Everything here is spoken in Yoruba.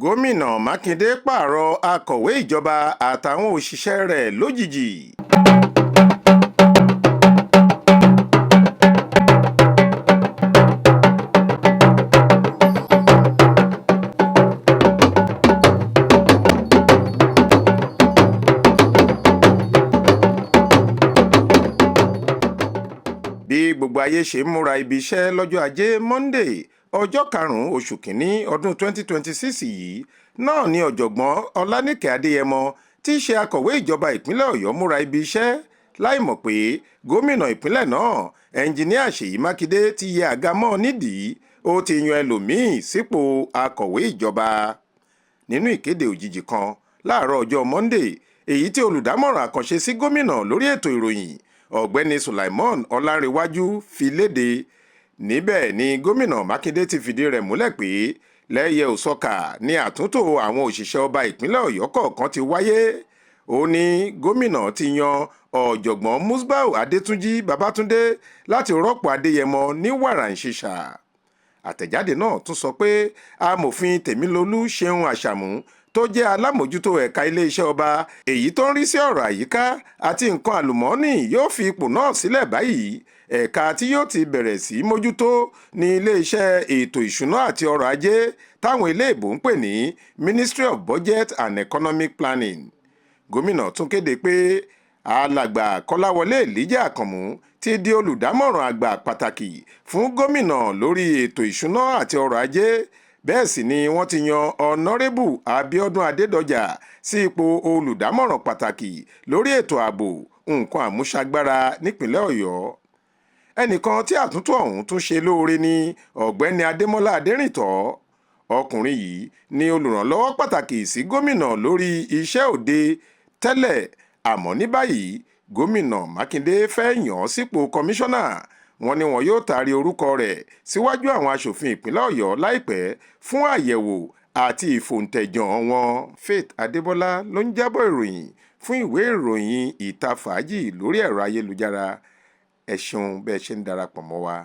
Gómìnà Mákindé pààrọ̀ akọ̀wé ìjọba àtàwọn òṣìṣẹ́ rẹ̀ lójijì. Bí gbogbo ayé ṣe ń múra ibi iṣẹ́ lọ́jọ́ Ajé Monday, ọjọ́ 5 oṣù kínní ọdún 2026 yìí náà ni Ọ̀jọ̀gbọ́n Ọlánìkẹ́ Adéyẹmọ tí í ṣe akọ̀wé ìjọba ìpínlẹ̀ Ọ̀yọ́ múra ibi iṣẹ́ láìmọ̀ pé gómìnà ìpínlẹ̀ náà, Ẹnjiníà Ṣèyí Mákindé, ti yẹ àga mọ́ nídìí, ó ti yan ẹlòmíín sípò akọ̀wé ìjọba. Nínú ìkéde òjijì kan láàárọ̀ ọjọ́ Monday, èyí tí olùdámọ̀ràn àkànṣe sí gómìnà lórí ètò ìròyìn, Ọ̀gbẹ́ni Sulaimon Ọlárẹ̀wájú, fi léde níbẹ̀ ni gómìnà Mákindé ti fìdí rẹ̀ múlẹ̀ pé lẹ́yẹ ò-sọkà ní àtúntò àwọn òṣìṣẹ́ ọba ìpínlẹ̀ Ọ̀yọ́ kọ̀ọ̀kan ti wáyé. Ó ní gómìnà ti yan Ọ̀jọ̀gbọ́n Musbau Adétúnjì Babátúndé láti rọ́pò Adéyẹmọ ní wàràǹṣeṣà. Àtẹ̀jáde náà tún sọ pé Amòfin Tèmilolú Ṣeun Àṣàmú, tó jẹ́ alámòjútó ẹ̀ka iléeṣẹ́ ọba èyí tó ń rí sí ọ̀rọ̀ àyíká àti nǹkan àlùmọ́ọ́nì, yóò fi ipò náà sílẹ̀ báyìí. Ẹ̀ka tí yóò ti bẹ̀rẹ̀ sí í mójútó ní iléeṣẹ́ ètò ìṣúná àti ọrọ̀ ajé táwọn eléèbó ń pè ní Ministry of Budget and Economic Planning. Gómìnà tún kéde pé Alàgbà Kọ́láwọlé Elijah Àkànmú ti di olùdámọ̀ràn àgbà pàtàkì fún gómìnà lórí ètò ìṣúná àti ọrọ̀ ajé. Bẹ́ẹ̀ sì ni wọ́n ti yan Ọ̀nàrẹ́bù Abiodun Adédọjà sí ipò olùdámọ̀ràn pàtàkì lórí ètò ààbò nǹkan àmúṣagbára nípìnlẹ̀ Ọ̀yọ́. Ẹnìkan tí àtúntò ọ̀hún tún ṣe lóore ní Ọ̀gbẹ́ni Adémọ́lá Adérìntọ́. Ọkùnrin yìí ni olùrànlọ́wọ́ pàtàkì sí gómìnà lórí iṣẹ́ òde tẹ́lẹ̀, àmọ́ ní báyìí gómìnà Mákindé fẹ́ yàn án sípò kọmíṣánná. Wọ́n ní wọn yóò taari orúkọ rẹ̀ síwájú àwọn aṣòfin ìpínlẹ̀ Ọ̀yọ́ láìpẹ́ fún àyẹ̀wò àti ìfòǹtẹ̀jàn wọn. Faith Adébọlá ló ń jábọ̀ ìròyìn fún ìwé ìròyìn Ìta Fàájì lórí ẹ̀rọ ayélujára. Ẹ ṣeun bẹ́ẹ̀ ṣe ń darapọ̀ mọ́ wa.